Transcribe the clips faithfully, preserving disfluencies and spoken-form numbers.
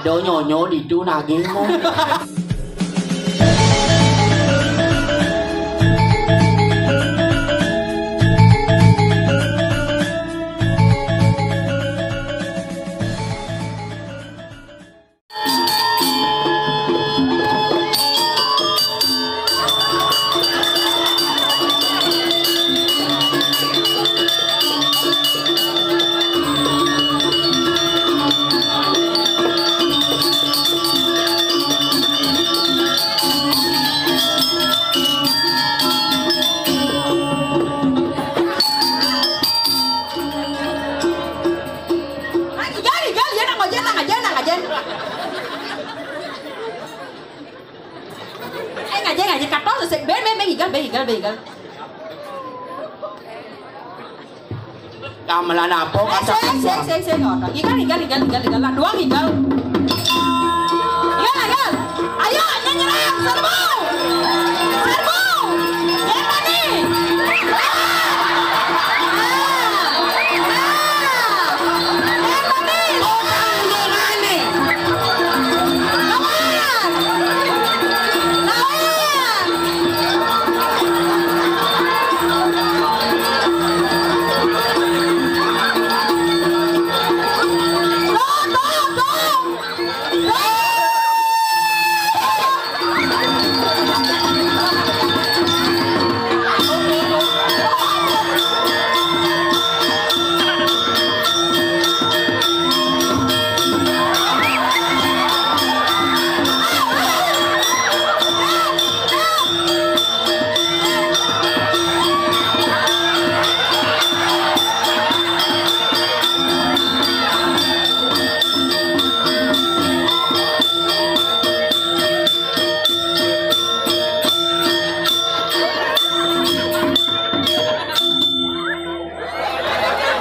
Do nyonyo ditu nagingmu. Ngajen, ngajen, ya, nak ngajen, nak ngajen, nak ngajen. Eh, ngajen, ngajen, katos, sik, ben, ben, ben, igal, ben, igal, ben, igal. Gamelan apa? Eh, sik, sik, sik, sik, ngono. Igal, igal, igal, igal, igal, lah, doang igal. Igal, igal. Ayo, nyerang, serbu. Serbu. Yang tadi. Ah. Ah. Yang tadi. Lawan. Lawan. Tuh, tuh, tuh.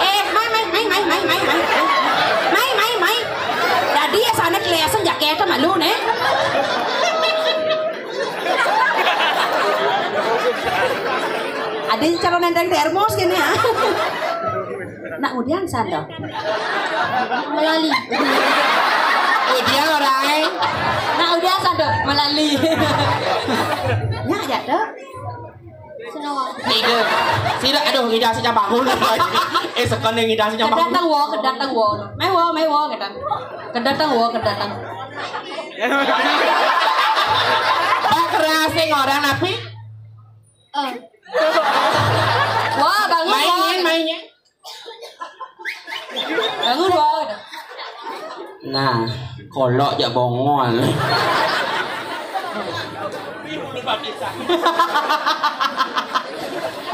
Eh, mai, mai, mai. Mai, mai, mai. Dadi ya sana keliasan jaketnya malu, nih. Ada yang calon nendang termos gini ya. Nak udian sando. Melali. Udian orang, eh. Nak udian sando. Melali. Nya aja tuh. Sinawa. Tiga. Sida, aduh, ida sida bangun. Eh, sekali ida sida bangun. Kedatang wo, kedatang wo. Mai wo, mai wo, kedatang. Kedatang wo, kedatang. Bak kerasing orang napi? Eh. Wah, bangun, wah. Mainnya, mainnya. Bangun, wah. Nah, kolok jak bongol.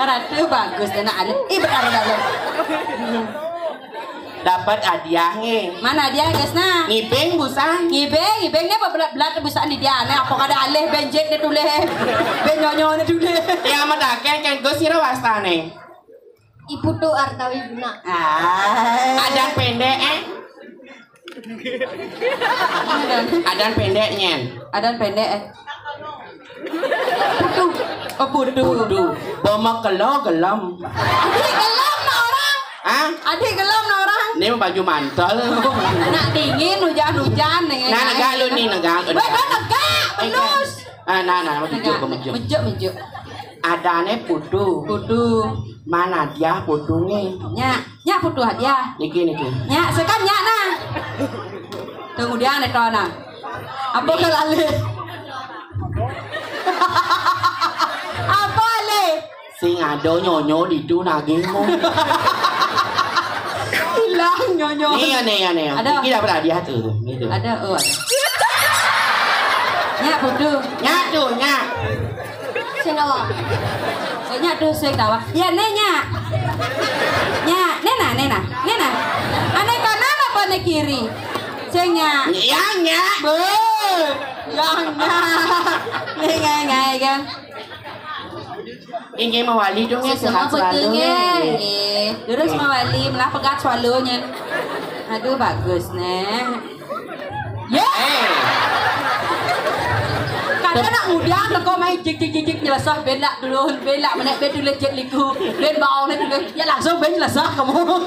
Ratu bagus, enak alit. Ih, benar, benar. Dapat hadiah nih. Mana hadiah, guys, nah? Ngibing busan. Ngibing, ngibing nih belat-belat busan di dia nih. Apa kada alih benjit dia tulis. Ben nyonyo nih tulis. Yang mendakeng kan gue sira wastane. Ibu tuh artawi guna. Ah. Adan pendek, eh? Adan pendek, nyen. Adan pendek, eh. Putu. Oh, putu. Putu. Bama kelo gelem. Adik gelem no orang. Hah? Adik gelem no orang. Ini baju mantel. Nak dingin, hujan-hujan, nih. Nah, negak lu nih, negak. Weh, negak, pelus. Ah, nah, nah, mejuk, mejuk. Mejuk, mejuk. Adane putu. Putu. Mana dia putunge? Nya, nya putu hadiah. Niki, niki. Nya, sekan nya nah. Kemudian itu nah. Apa ke lali? Apa le? Sing ada nyonyo ditu nagingmu. Hilang nyonyo. Nih, nih, nih. Ada. Niki dapat hadiah tuh, gitu. Ada, oh, ada. Nya putu. Nya tuh, nya. Sing dawa. Sing nya tuh, sing dawa. Ya, nih, nya. Nya, nih nah, nih nah, nih nah. Ane kanan apa ane kiri? Sing nya. Ya, nya. Be. Ya, nya. Nih, nya, nya, kan. Inggih mawali dong ya, sehat selalu. Nggih. Terus mawali, melah pegat swallow-nya. Aduh, bagus, nih. Ya. Eh. Kadang nak ngudang teko main jik, jik, jik, jik, nyelesah, ben nak dulu, ben nak menek, ben dulu jik liku, ben baong, ben dulu. Ya, langsung ben nyelesah kamu.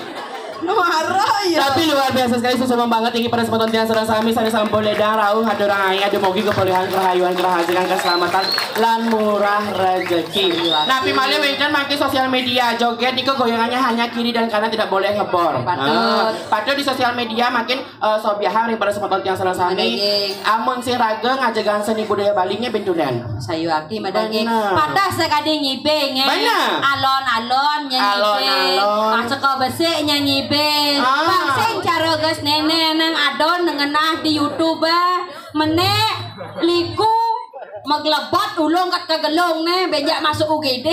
Marah ya. Tapi luar biasa sekali, suksma banget iki para semeton tiang sareng sami, sané sampun ledang rauh, atur ae, aduh, mugi kepulihan, kerahayuan, kerahasilan, keselamatan, lan murah rezeki. Napi malih wénten mangke sosial media, joget niku goyangannya hanya kiri dan kanan, tidak boleh ngebor. Patut. Ah, patut di sosial media, makin eh, sobiahang ring para semeton tiang sareng sami. Amun sing raga ngajegang seni budaya Bali nggih ben tulen. Sayuwakti madaging. Bener. Patah sakadi ngibing, eh. Bener. Alon-alon nyanyi. Alon-alon. Pas saka besik nyanyi. Ah. Bang sing cara gas nenek nang adon ngenah di YouTube, ah. Menek liku maglebot ulung kat kagelung né, benjak masuk U G D.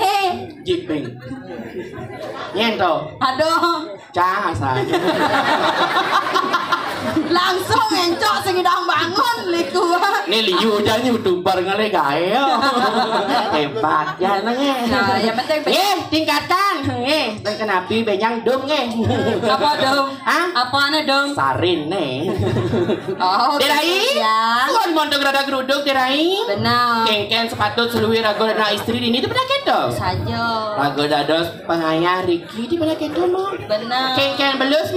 Jiping. Nyento. Aduh. Cah, asal. Langsung encok sing idang bangun liku. Né liu aja YouTuber ngalih gaé. Hebat ya nang. Nah, yang penting nggih, tingkatan. Nggih, teng kenapi benyang dum nggih. Apa dum? Hah? Apane dum? Sarine. Oh, Tirai? Ya. Suwun montok rada gruduk, Tirai. Benar. Kengken sepatut seluwi raga anak istri dini itu pernah keto. Saja. Raga dados pengayah Riki di pernah keto, mo. Benar. Kengken belus